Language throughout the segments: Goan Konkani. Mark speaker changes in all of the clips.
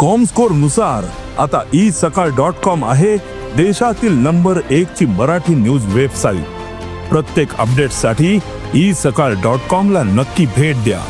Speaker 1: कॉमस्कोर नुसार आता ई सकाळ डॉट कॉम आहे देशातील नंबर एक ची मराठी न्यूज वेबसाईट. प्रत्येक अपडेटसाठी ई सकाळ डॉट कॉम ला नक्की भेट द्या.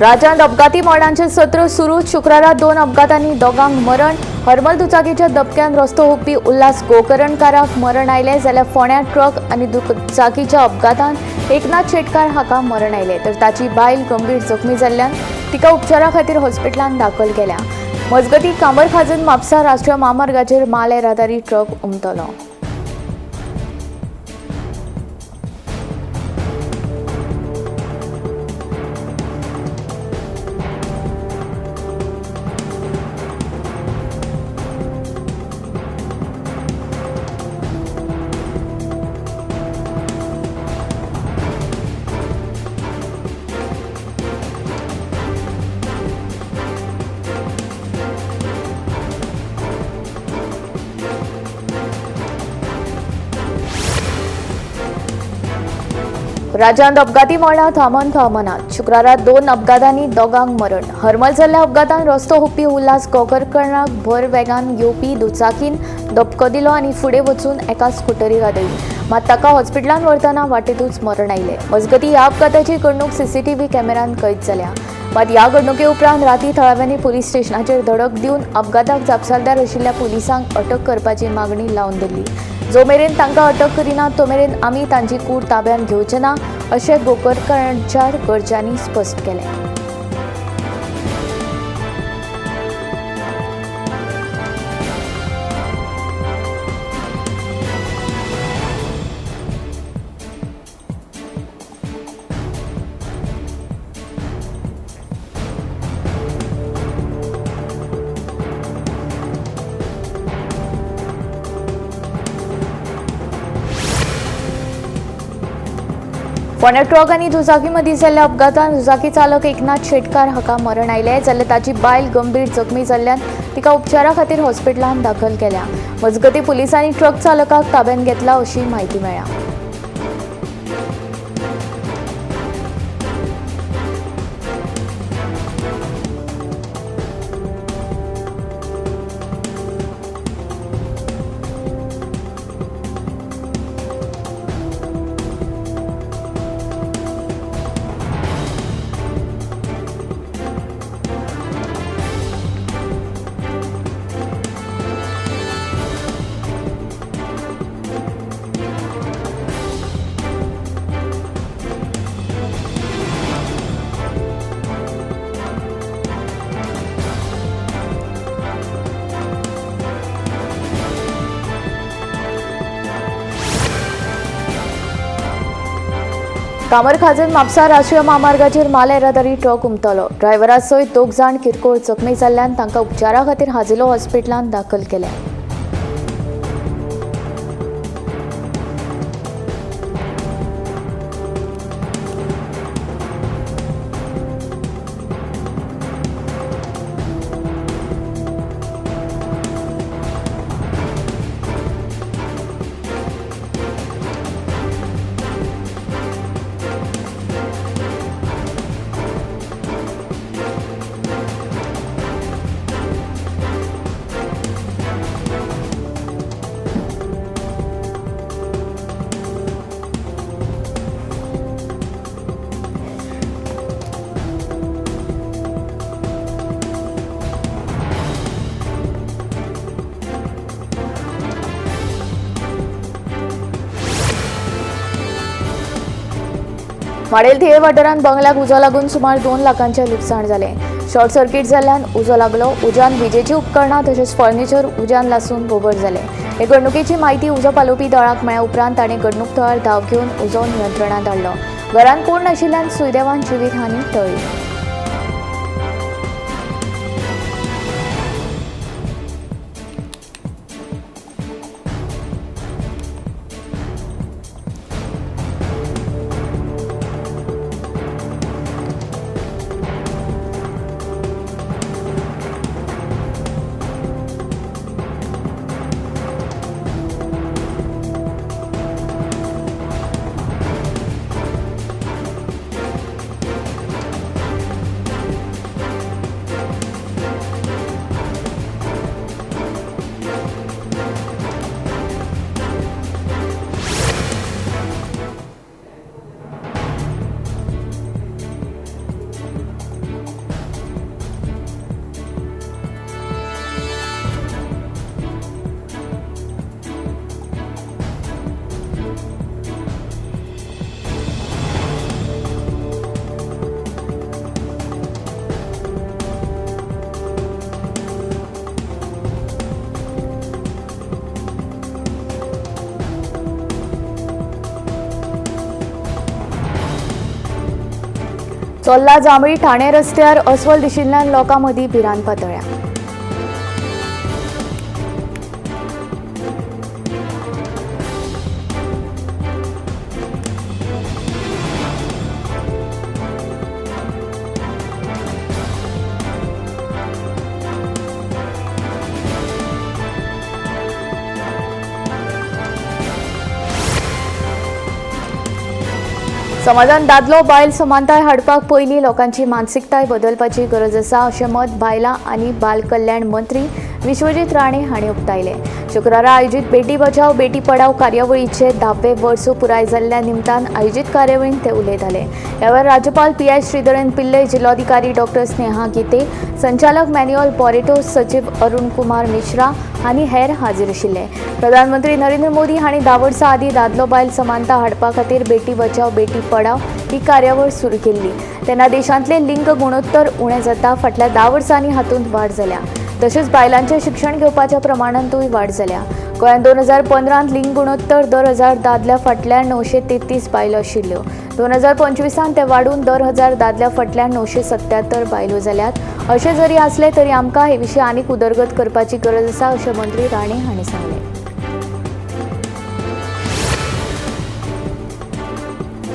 Speaker 2: राज्यांत अपघाती मरणांचे सत्र सुरू. शुक्रारा 2 अपघातांनी दोगांक मरण. हरमल दुचाकीच्या धपक्यान रस्तो हुपपी उल्हास गोकर्णकाराक मरण आयलें, जाल्यार फोंड्या ट्रक आनी दुचाकीच्या अपघातान एकनाथ शेटकार हाका मरण आयलें, तर ताची बायल गंभीर जखमी जाल्ल्यान तिका उपचारा खातीर हॉस्पिटलांत दाखल केल्या. मजगतीं कामरखाजन म्हापसा राष्ट्रीय म्हामार्गाचेर माल येरादारी ट्रक उमथलो. राज्यांत अपघाती मरणां थांबन थांबनात. शुक्रारा 2 अपघातांनी दोगांक मरण. हरमल जाल्ल्या अपघातान रस्तो हुपपी उल्हास गोकर्णकाराक भर वेगान येवपी दुचाकीन धपको दिलो आनी फुडें वचून एका स्कुटरीक आदळ्ळी. मात ताका हॉस्पिटलांत व्हरतना वाटेतूच मरण आयलें. मजगतीं ह्या अपघाताची घडणूक सीसीटीव्ही कॅमेऱ्यांत कैद जाल्या. मात ह्या घडणुके उपरांत राती थळाव्यांनी पुलीस स्टेशनाचेर धडक दिवन अपघाताक जापसालदार आशिल्ल्या पुलिसांक अटक करपाची मागणी लावन धरली. जो मेरेन तांकां अटक करिना तो मेरेन आमी तांची कूड ताब्यांत घेवचे ना अशें गोकर्णकारांच्या घरच्यांनी स्पश्ट केलें. फोंड्या ट्रक आनी दुचाकी मदीं जाल्ल्या अपघातान दुचाकी चालक एकनाथ शेटकार हाका मरण आयलें, जाल्यार ताची बायल गंभीर जखमी जाल्ल्यान तिका उपचारा खातीर हॉस्पिटलांत दाखल केल्या. मजगतीं पुलिसांनी ट्रक चालकाक ताब्यांत घेतला अशी म्हायती मेळ्ळ्या. कामरखाजन म्हापसा राष्ट्रीय म्हामार्गाचेर माल येरादारी ट्रक उमथलो. ड्रायव्हरा सयत 2 जाण किरकोळ जखमी जाल्ल्यान तांकां उपचारा खातीर हाजिलो हॉस्पिटलांत दाखल केल्या. माडेल थिये वाठारांत बंगल्याक उजो लागून सुमार 2 लाखांचें लुकसाण जालें. शॉर्ट सर्किट जाल्ल्यान उजो लागलो. उज्यान विजेचीं उपकरणां तशेंच फर्निचर उज्यान लासून गोबर जालें. हे घडणुकेची म्हायती उजो पालोवपी दळाक मेळ्ळ्या उपरांत ताणें घडणूक थळार धांव घेवन उजो नियंत्रणांत हाडलो. घरांत कोण नाशिल्ल्यान सुदैवान जिवीत हानी टळ्ळी. चोल्ला जांभळी ठाणे रस्त्यार अस्वल दिशिल्ल्यान लोकां मदीं भिरांत पातळ्ळ्या. समाजान दादलो बायल समानताय हाडपाक पयलीं लोकांची मानसिकताय बदलपाची गरज आसा अशें मत बायलां आनी बाल कल्याण मंत्री विश्वजीत राणे हांणी उक्तायलें. शुक्रारा आयोजीत बेटी बचाव बेटी पढाव कार्यावळीचे 10वें वर्स पुराय जाल्ल्या निमतान आयोजीत कार्यावळींत ते उलयताले. ह्या वेळार राज्यपाल पी.आय. श्रीधरन पिल्लय, जिल्लोधिकारी डॉक्टर स्नेहा गीते, संचालक मॅन्युअल पॉरेटो, सचिव अरुण कुमार मिश्रा आनी हेर हाजीर आशिल्ले. प्रधानमंत्री नरेंद्र मोदी हांणी 10 वर्सां आदीं दादलो बायल समानता हाडपा खातीर बेटी बचाव बेटी पढाव ही कार्यावळ सुरू केल्ली. तेन्ना देशांतले लिंग गुणोत्तर उणें जाता. फाटल्या 10 वर्सांनी हातूंत वाड जाल्या. तशेंच बायलांचें शिक्षण घेवपाच्या प्रमाणांतूय वाड जाल्या. गोंयांत 2015 लिंग गुणोत्तर दर 1000 दादल्या फाटल्यान 933 बायलो आशिल्ल्यो. 2025 ते वाडून दर 1000 दादल्या फाटल्यान 977 बायलो जाल्यात. अशें जरी आसलें तरी आमकां हे विशीं आनीक उदरगत करपाची गरज आसा अशें मंत्री राणे हांणी सांगलें.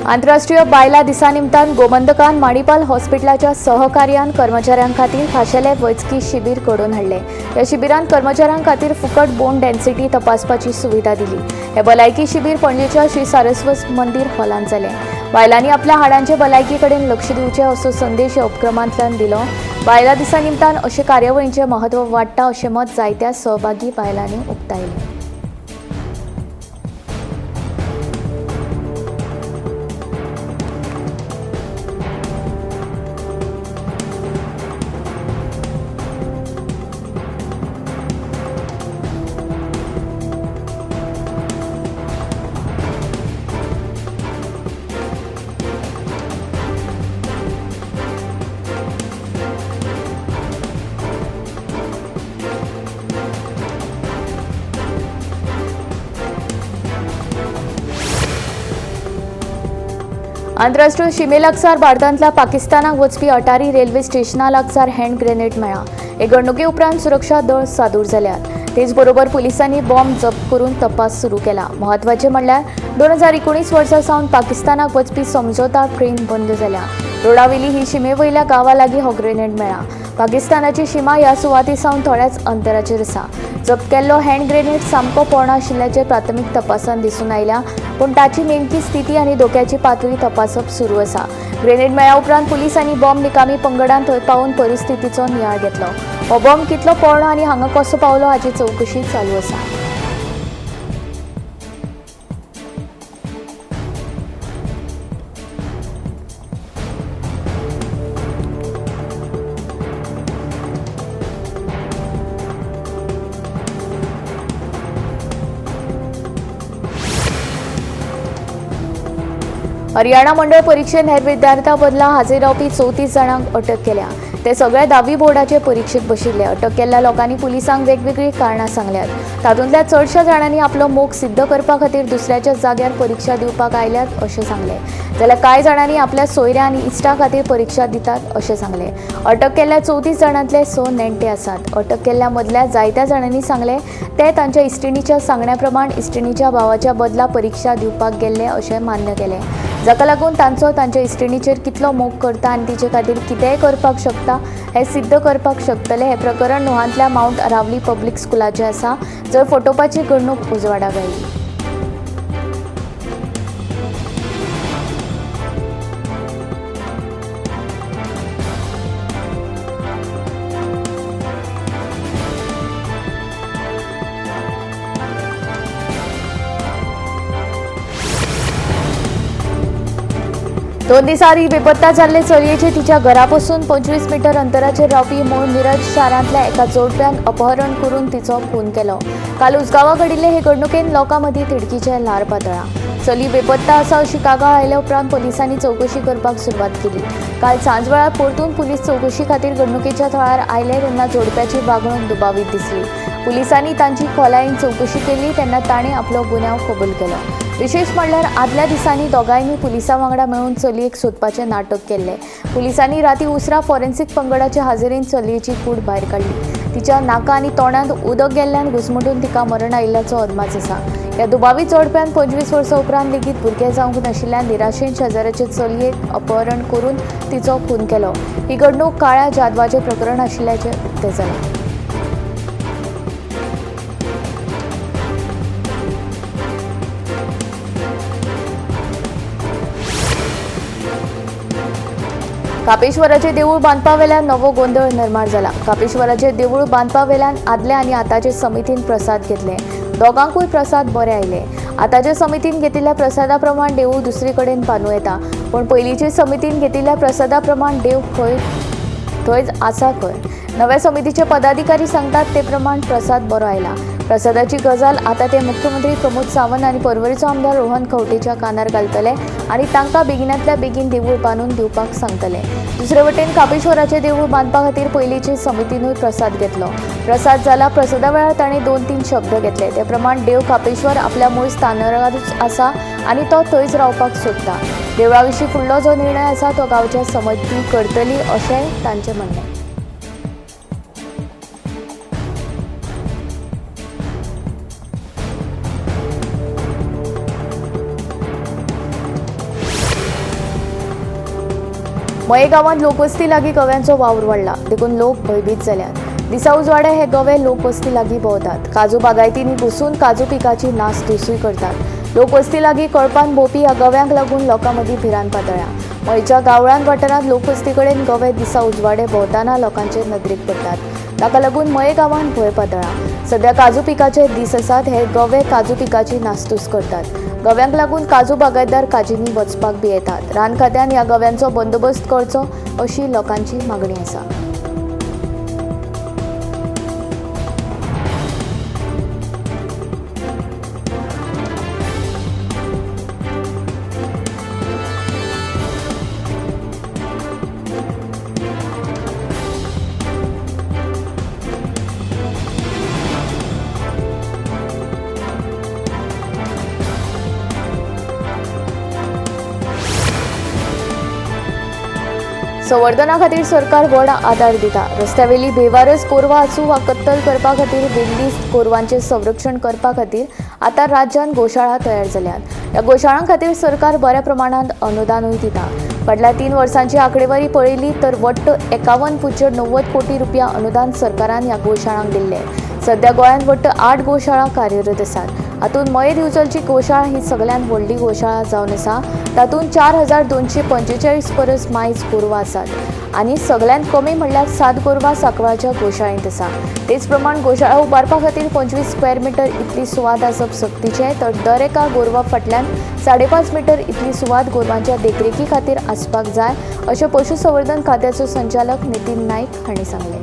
Speaker 2: आंतरराष्ट्रीय बायलां दिसा निमतान गोमंतकान माणिपाल हॉस्पिटलाच्या सहकार्यान कर्मचाऱ्यां खातीर खाशेलें वैजकी शिबीर घडोवन हाडलें. ह्या शिबिरांत कर्मचाऱ्यां खातीर फुकट बोन डेन्सिटी तपासपाची सुविधा दिली. हें भलायकी शिबीर पणजेच्या श्री सारस्वत मंदीर हॉलांत जालें. बायलांनी आपल्या हाडांचे भलायकी कडेन लक्ष दिवचें असो संदेश ह्या उपक्रमांतल्यान दिलो. बायलां दिसा निमतान अशे कार्यावळींचें म्हत्व वाडटा अशें मत जायत्या सहभागी बायलांनी उक्तायलें. आंतरराष्ट्रीय शिमे लागसार भारतांतल्या पाकिस्तानाक वचपी अटारी रेल्वे स्टेशना लागसार हँड ग्रेनेड मेळ्ळा. हे घडणुके उपरांत सुरक्षा दळ सादूर जाल्यात. तेच बरोबर पुलिसांनी बॉम्ब जप्त करून तपास सुरू केला. म्हत्वाचें म्हणल्यार 2019 वर्सा सावन पाकिस्तानाक वचपी समझोता ट्रेन बंद जाल्या. रोडावेली ही शिमे वयल्या गांवा लागीं हो ग्रेनेड मेळ्ळा. पाकिस्तानाची शिमा ह्या सुवाती सावन थोड्याच अंतराचेर आसा. जप्त केल्लो हँड ग्रेनेड सामको पोरणो आशिल्ल्याचें प्राथमीक तपासांत दिसून आयल्या, पूण ताची नेमकी स्थिती आनी धोक्याची पातळी तपासप सुरू आसा. ग्रेनेड मेळ्ळ्या उपरांत पुलीस आनी बॉम्ब निकामी पंगडान थंय पावून परिस्थितीचो नियाळ घेतलो. हो बॉम्ब कितलो पोरणो आनी हांगा कसो पावलो हाची चवकशी चालू आसा. हरियाणा मंडळ परीक्षेत हेर विद्यार्थ्यां बदला हाजीर रावपी 34 जाणांक अटक केल्या. ते सगळे 10वी बोर्डाचे परीक्षेक बशिल्ले. अटक केल्ल्या लोकांनी पुलिसांक वेगवेगळीं कारणां सांगल्यात. तातूंतल्या चडशा जाणांनी आपलो मोग सिद्ध करपा खातीर दुसऱ्याच्या जाग्यार परीक्षा दिवपाक आयल्यात अशें सांगलें, जाल्यार कांय जाणांनी आपल्या सोयऱ्या आनी इश्टां खातीर परीक्षा दितात अशें सांगलें. अटक केल्ल्या 34 जाणांतले 6 नेण्टे आसात. अटक केल्ल्या मदल्या जायत्या जाणांनी सांगलें ते तांच्या इश्टिणीच्या सांगण्या प्रमाण इश्टिणीच्या भावाच्या बदला परीक्षा दिवपाक गेल्ले अशें मान्य केलें, जाका लागून तांचो तांच्या इश्टिणीचेर कितलो मोग करता आनी तिचे खातीर कितेंय करपाक शकता हें सिद्ध करपाक शकतले. हें प्रकरण नुहांतल्या मावंट अरावली पब्लीक स्कुलाचें आसा, जंय फटोवपाची घडणूक उजवाडाक आयली. दोन दिसां आदीं बेपत्ता जाल्ले चलयेचे तिच्या घरा पसून 25 मिटर अंतराचेर रावपी मूळ मिरज शारांतल्या एका जोडप्यान अपहरण करून तिचो खून केलो. काल उसगांवां घडिल्ले हे घडणुकेन लोकां मदीं तिडकीचें ल्हार पातळ्ळां. चली बेपत्ता आसा अशी कागाळ आयले उपरांत पुलिसांनी चवकशी करपाक सुरवात केली. काल सांजवेळार परतून पुलीस चवकशी खातीर घडणुकेच्या थळार आयले तेन्ना जोडप्याची वागणूक दुबावीत दिसली. पुलिसांनी तांची खोलायेन चवकशी केली तेन्ना ताणें आपलो गुन्यांव कबूल केलो। विशेष म्हणल्यार आदल्या दिसांनी दोगांयनी पुलिसां वांगडा मेळून चलयेक सोदपाचें नाटक केल्लें। पुलिसांनी राती उसरां फॉरेन्सिक पंगडाचे हाजेरीन चलयेची कूड भायर काडली। तिच्या नाका आनी तोंडांत उदक गेल्ल्यान घुसमटून तिका मरण आयिल्ल्याचो अदमास आसा। ह्या दुबावीत जोडप्यान 25 वर्सां उपरांत लेगीत भुरगें जावंक नाशिल्ल्यान निराशेन शेजाऱ्याचे चलयेक अपहरण करून तिचो खून केलो। ही घडणूक काळ्या जादवाचें प्रकरण आशिल्ल्याचें उक्तें जालां। कापेश्वराचे देवूळ बांदपावेल्यान नवो गोंदळ निर्माण जाला। कापेश्वराचे देवूळ बांदपावेल्यान आदल्या आनी आतांचे समितीन प्रसाद घेतले। दोगांकूय प्रसाद बरे आयले। आतांचे समितीन घेतिल्ल्या प्रसादा प्रमाण देवूळ दुसरे कडेन बांदूं येता, पूण पयलींचे समितीन घेतिल्ल्या प्रसादा प्रमाण देव खंय थंयच आसा खंय। नव्या समितीचे पदाधिकारी सांगतात ते प्रमाण प्रसाद बरो आयला। प्रसादाची गजाल आतां ते मुख्यमंत्री प्रमोद सावंत आनी पर्वरीचो आमदार रोहन खंवटेच्या कानार घालतले आनी तांकां बेगिनांतल्या बेगीन देवूळ बांदून दिवपाक सांगतले। दुसरे वटेन कापेश्वराचें देवूळ बांदपा खातीर पयलींचे समितीनूय प्रसाद घेतलो। प्रसाद जाला। प्रसादा वेळार ताणें 2-3 शब्द घेतले। ते प्रमाण देव कापेश्वर आपल्या मूळ स्थानकारूच आसा आनी तो थंयच रावपाक सोदता। देवळा विशीं फुडलो जो निर्णय आसा तो गांवच्या समिती करतली अशें तांचें म्हणणें। मये गांवांत लोकवस्ती लागीं गव्यांचो वावर वाडला, देखून लोक भंयभीत जाल्यात। दिसा उजवाडे हे गवे लोकवस्ती लागीं भोंवतात। काजू बागायतींनी घुसून काजू पिकाची नासधुसूय करतात। लोकवस्ती लागीं कळपान भोंवपी ह्या गव्यांक लागून लोकां मदीं भिरांत पातळ्ळ्या। मयेच्या गावळान वाठारांत लोकवस्ती कडेन गवे दिसा उजवाडे भोंवतना लोकांचे नदरेक पडटात। ताका लागून मये गांवांत भंय पातळ्ळा। सध्या काजू पिकाचे दीस आसात। हे गवे काजू पिकाची नासधूस करतात। गव्यांक लागून काजू बागायतदार काजींनी वचपाक भियेतात। रान खात्यान ह्या गव्यांचो बंदोबस्त करचो अशी लोकांची मागणी आसा। संवर्धना खातीर सरकार व्हड आदार दिता। रस्त्यावेली बेवारस कोरवां आसूं वा कत्तल करपा खातीर वेल्ली कोरवांचें संरक्षण करपा खातीर आतां राज्यांत गोशाळा तयार जाल्यात। ह्या गोशाळां खातीर सरकार बऱ्या प्रमाणांत अनुदानूय दिता। फाटल्या 3 वर्सांची आंकडेवारी पळयली तर वट्ट 51.90 कोटी रुपया अनुदान सरकारान ह्या गोशाळांक दिल्लें। सध्या गोंयांत वट्ट 8 गोशाळा कार्यरत आसात। हातूंत मये दिवचलची गोशाळा ही सगळ्यांत व्हडली गोशाळा जावन आसा। तातूंत 4245 परस मायज गोरवां आसात आनी सगळ्यांत कमी म्हणल्यार 7 गोरवां सांकवाळच्या गोशाळेंत आसा। तेच प्रमाण गोशाळा उबारपा खातीर 25 स्क्वेअर मिटर इतली सुवात आसप सक्तीचें, तर दर एका गोरवा फाटल्यान 5.5 मिटर इतली सुवात गोरवांच्या देखरेखी खातीर आसपाक जाय अशें पशुसंवर्धन खात्याचो संचालक नितीन नायक हांणी सांगलें।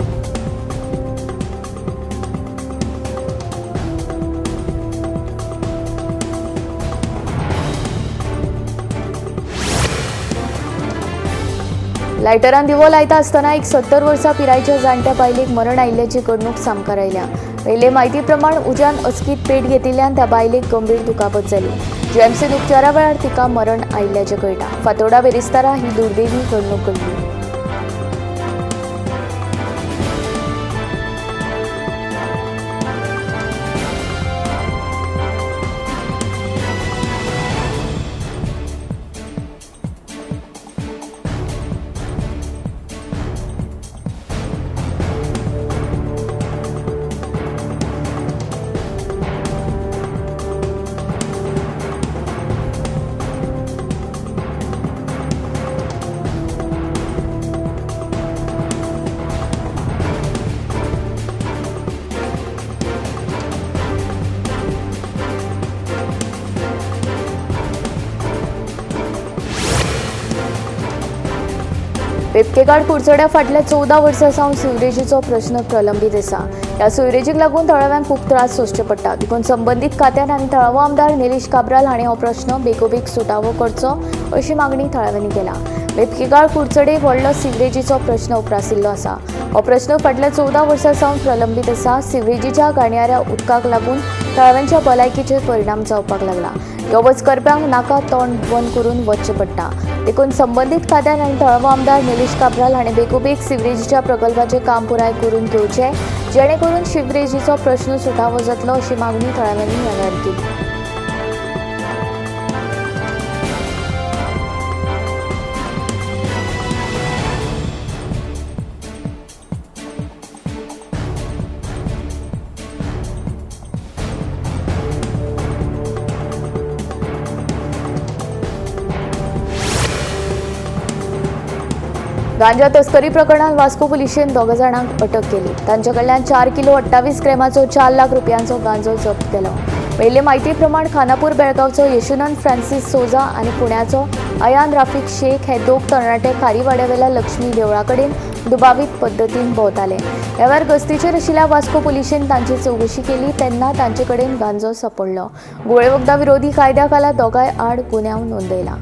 Speaker 2: लायटरान दिवो लायता आसतना एक 70 वर्सां पिरायेच्या जाणट्या बायलेक मरण आयिल्ल्याची घडणूक सामकार आयल्या। मेल्ले म्हायती प्रमाण उज्यान अचकीत पेट घेतिल्ल्यान त्या बायलेक गंभीर दुखापत जाली। जीएमसीन उपचारा वेळार तिका मरण आयिल्ल्याचें कळटा। फातोर्डा बेरेस्तारा ही दुर्दैवी घडणूक घडली। बेबकेगाड कुडचड्या फाटल्या 14 वर्सां सावन सिवरेजीचो प्रश्न प्रलंबीत आसा। ह्या सिवरेजीक लागून थळाव्यांक खूब त्रास सोंसचे पडटा। देखून संबंदीत खात्यान आनी थळावो आमदार निलेश काब्राल हांणी हो प्रश्न बेगोबेग सुटावो करचो अशी मागणी थळाव्यांनी केल्या। बेबकेगाळ कुडचडे व्हडलो सिवरेजीचो प्रश्न उप्रासिल्लो आसा. हो प्रश्न फाटल्या 14 वर्सां सावन प्रलंबीत आसा. सिवरेजीच्या घाणयाऱ्या उदकाक लागून थळाव्यांच्या भलायकीचेर परिणाम जावपाक लागला. यो वच करप्यांक नाका तोंड बंद करून वचचें पडटा. देखून संबंदीत खात्यान आनी थळावो आमदार निलेश काब्राल हाणें बेगोबेग सिवरेजीच्या प्रकल्पाचें काम पुराय करून घेवचें, जेणे करून सिवरेजीचो प्रश्न सुटावो जातलो अशी मागणी थळाव्यांनी ह्या वेळार केली. गांजा तस्करी प्रकरणात वास्को पुलिशेन 2 जाणांक अटक केली. तांचे कडल्यान 4 किलो 28 ग्रॅमाचो 4 लाख रुपयांचो गांजो जप्त केलो. मेळिल्ले म्हायती प्रमाण खानापूर बेळगांवचो यशुनंद फ्रांसीस सोजा आनी पुण्याचो अयान राफिक शेख हे 2 तरणाटे खारीवाड्यावेल्या लक्ष्मी देवळा कडेन दुबावीत पद्दतीन भोंवताले. ह्या वेळार गस्तीचेर आशिल्ल्या वास्को पुलिशेन तांची चवकशी केली तेन्ना तांचे कडेन गांजो सापडलो. घुंवळे वखदां विरोधी कायद्या खाला दोगांय आड गुन्यांव नोंदयला.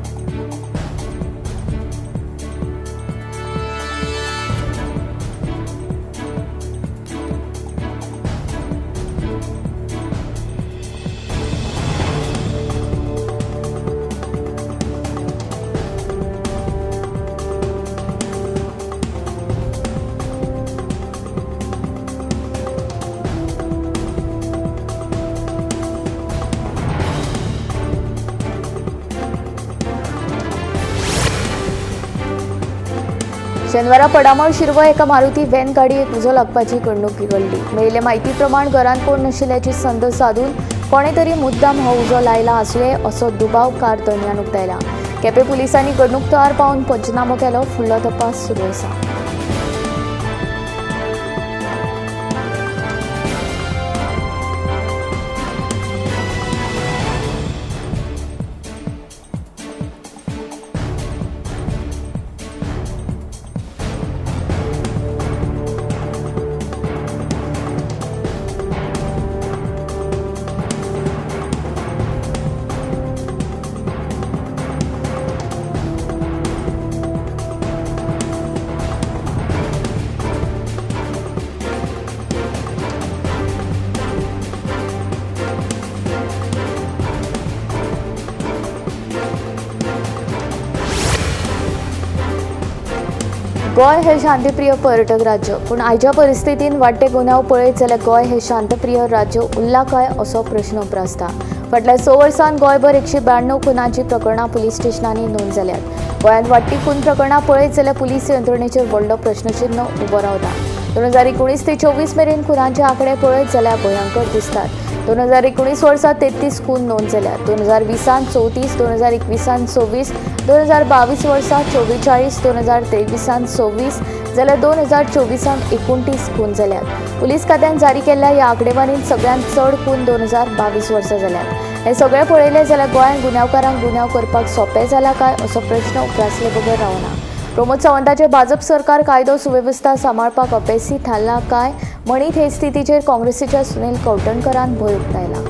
Speaker 2: शेनवारा पडामळ शिरवळ एका मारुती व्हॅन गाडयेक उजो लागपाची घडणूक घडली. मेळिल्ले म्हायती प्रमाण घरांत कोण नाशिल्ल्याची संद सादून कोणे तरी मुद्दाम हो उजो लायला आसुये असो दुबाव कार धनयान उक्तायला. केपें पुलिसांनी घडणूक थळार पावून पंचनामो केलो. फुडलो तपास सुरू आसा. गोंय हे शांतिप्रिय पर्यटक राज्य, पूण आयच्या परिस्थितीन वाडटे गुन्यांव पळयत जाल्यार गोंय हे शांतप्रिय राज्य उरला काय असो प्रश्न उप्रासता. फाटल्या 6 वर्सांत गोंयभर 192 खुनाची प्रकरणां पुलीस स्टेशनांनी नोंद जाल्यात. गोंयांत वाडटी खून प्रकरणां पळयत जाल्यार पुलीस यंत्रणेचेर व्हडलो प्रश्नचिन्ह उबो रावता. 2019 ते 24 मेरेन खुनाचे आंकडे पळयत जाल्यार भयंकर दिसतात. 2019 वर्सा 33 खून नोंद जाल्यात. 2020 34, 2021 26, 2022 वर्सा 44, 2023 26 जाल्यार 2024 29 खून जाल्यात. पुलीस खात्यान जारी केल्ल्या ह्या आंकडेवारींत सगळ्यांत चड खून 2022 वर्सा जाल्यात. हे सगळें पळयलें जाल्यार गोंयांत गुन्यांवकारांक गुन्यांव करपाक सोंपें जाला काय असो प्रश्न उप्रासले बगर रावना. प्रमोद सावंताचे भाजप सरकार कायदो सुवेवस्था सांबाळपाक अपेसी थारला काय म्हणीत हे स्थितीचेर काँग्रेसीच्या सुनील कवठणकरान भंय उक्तायला.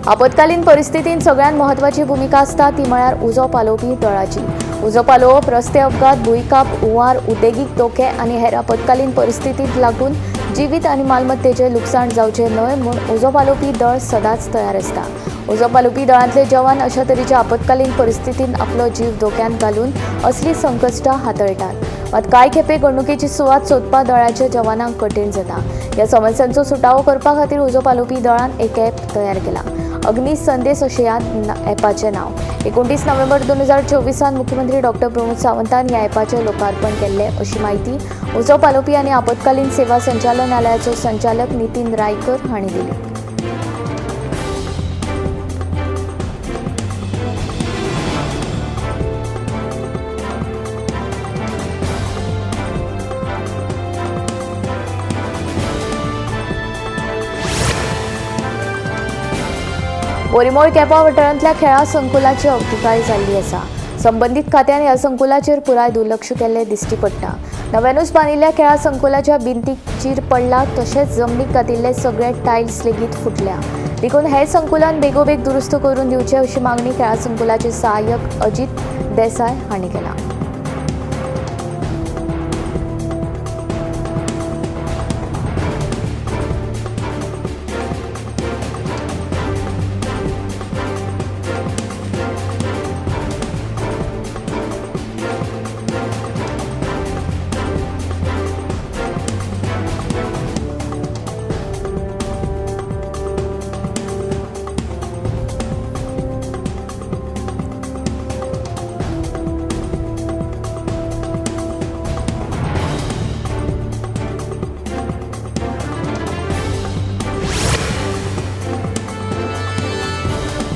Speaker 2: आपत्कालीन परिस्थितींत सगळ्यांत म्हत्वाची भुमिका आसता ती म्हळ्यार उजो पालोवपी दळाची. उजो पालोवप, रस्ते अपघात, भुंयकांप, हुंवार, उद्देगीक धोके आनी हेर आपत्कालीन परिस्थितींत लागून जिवीत आनी मालमत्तेचें लुकसाण जावचें न्हय म्हूण उजो पालोवपी दळ सदांच तयार आसता. उजो पालोवपी दळांतले जवान अशा तरेच्या आपत्कालीन परिस्थितींत आपलो जीव धोक्यांत घालून असली संकश्टां हाताळटात. मात कांय खेपे घडणुकेची सुवात सोदपाक दळाच्या जवानांक कठीण जाता. ह्या समस्यांचो सुटावो करपा खातीर उजो पालोवपी दळान एक ॲप तयार केला. अग्नी संदेश अशें ह्या ॲपाचें नांव. 29 नोव्हेंबर 2024 मुख्यमंत्री डॉक्टर प्रमोद सावंतान ह्या ॲपाचें लोकार्पण केल्लें अशी म्हायती उजो पालोवपी आनी आपत्कालीन सेवा संचालनालयाचो संचालक नितीन रायकर हांणी दिली. बोरीमोळ केपा वाठारांतल्या खेळां संकुलाची अवतिकाय जाल्ली आसा. संबंदीत खात्यान ह्या संकुलाचेर पुराय दुर्लक्ष केल्लें दिश्टी पडटा. नव्यानूच बांदिल्ल्या खेळा संकुलाच्या भिंतीक चीर पडला, तशेंच जमनीक घातिल्ले सगळे टायल्स लेगीत फुटल्या. देखून हे संकुलन बेगोबेग दुरुस्त करून दिवचे अशी मागणी खेळा संकुलाचे सहाय्यक अजित देसाय हांणी केला.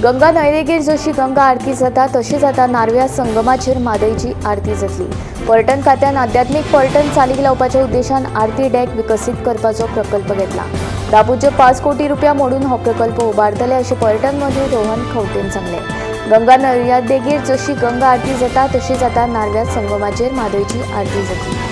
Speaker 2: गंगा न्हंयेदेगेर जशी गंगा आरती जाता तशीच आतां नार्व्या संगमाचेर म्हादयची आरती जातली. पर्यटन खात्यान आध्यात्मीक पर्यटन चालीक लावपाच्या उद्देशान आरती डॅक विकसीत करपाचो प्रकल्प घेतला. 10.5 कोटी रुपया मोडून हो प्रकल्प उबारतले अशें पर्यटन मंत्री रोहन खंवटेन सांगलें. गंगा न्हंयेदेगेर जशी गंगा आरती जाता तशीच आतां नार्व्या संगमाचेर म्हादयची आरती जातली.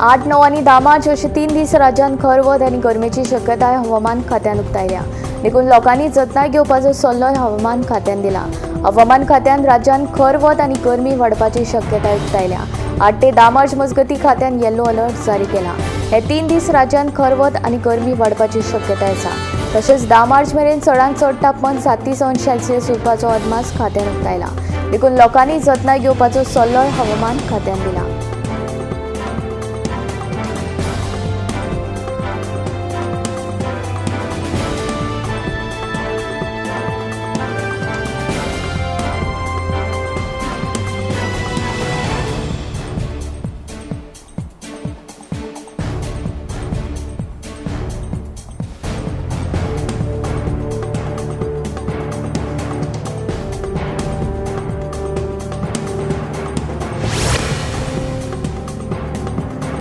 Speaker 2: आठ, 9 आनी 10 मार्च अशे 3 दीस राज्यांत खर वत आनी गरमेची शक्यताय हवामान खात्यान उक्तायल्या. देखून लोकांनी जतनाय घेवपाचो सल्लोय हवामान खात्यान दिला. हवामान खात्यान राज्यांत खर वत आनी गरमी वाडपाची शक्यताय उक्तायल्या. 8 ते 10 मार्च मजगती खात्यान येलो अलर्ट जारी केला. हे 3 दीस राज्यांत खर वत आनी गरमी वाडपाची शक्यताय आसा. तशेंच 10 मार्च मेरेन चडांत चड तापमान 37 अंश सेल्सियस उरपाचो अदमास खात्यान उक्तायला. देखून लोकांनी जतनाय घेवपाचो सल्लोय हवामान खात्यान दिला.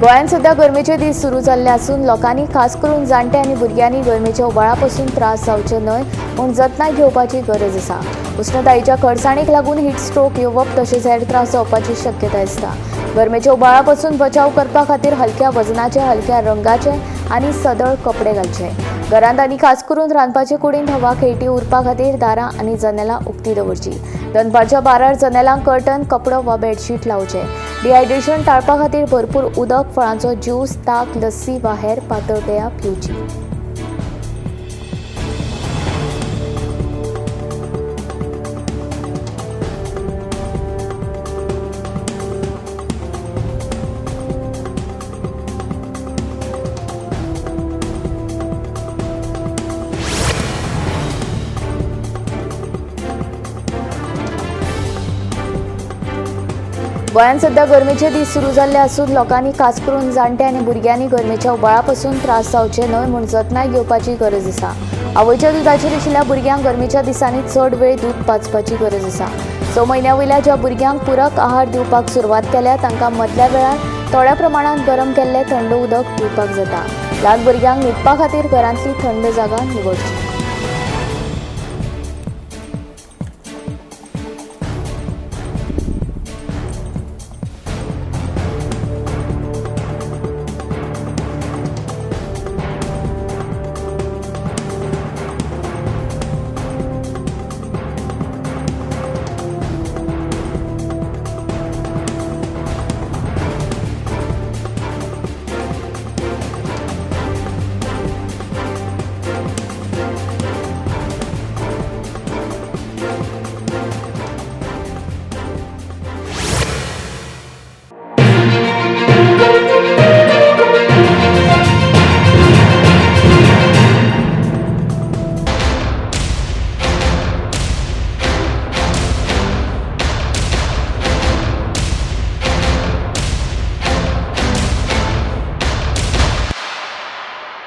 Speaker 2: गोंयांत सध्या गरमेचे दीस सुरू जाल्ले आसून लोकांनी खास करून जाणटे आनी भुरग्यांनी गरमेच्या उबाळा पसून त्रास जावचे न्हय म्हूण जतनाय घेवपाची गरज आसा. उष्णतायेच्या खरसाणीक लागून हीट स्ट्रोक येवप तशेंच हेर त्रास जावपाची शक्यताय आसता. गरमेच्या उबाळा पसून बचाव करपा खातीर हलक्या वजनाचे, हलक्या रंगाचे आनी सदळ कपडे घालचे. घरांत आनी खास करून रांदपाचे कुडींत हवा खेळटी उरपा खातीर दारां आनी जनेलां उक्ती दवरची. दनपारच्या 12 जनेलांक कर्टन, कपडो वा बेडशीट लावचें. डिहायड्रेशन टाळपा खातीर भरपूर उदक, फळांचो ज्यूस, ताक, लस्सी वा हेर पातळ पेयां पिवची. गोंयांत सध्या गरमेचे दीस सुरू जाल्ले आसून लोकांनी खास करून जाणटे आनी भुरग्यांनी गरमेच्या उबाळा पसून त्रास जावचे न्हय म्हूण जतनाय घेवपाची गरज आसा. आवयच्या दुदाचेर आशिल्ल्या भुरग्यांक गरमेच्या दिसांनी चड वेळ दूद पाजपाची गरज आसा. 6 म्हयन्या वयल्या ज्या भुरग्यांक पुरक आहार दिवपाक सुरवात केल्या तांकां मदल्या वेळार थोड्या प्रमाणांत गरम केल्लें थंड उदक पिवपाक जाता. ल्हान भुरग्यांक न्हिदपा खातीर घरांतली थंड जागा निवडची.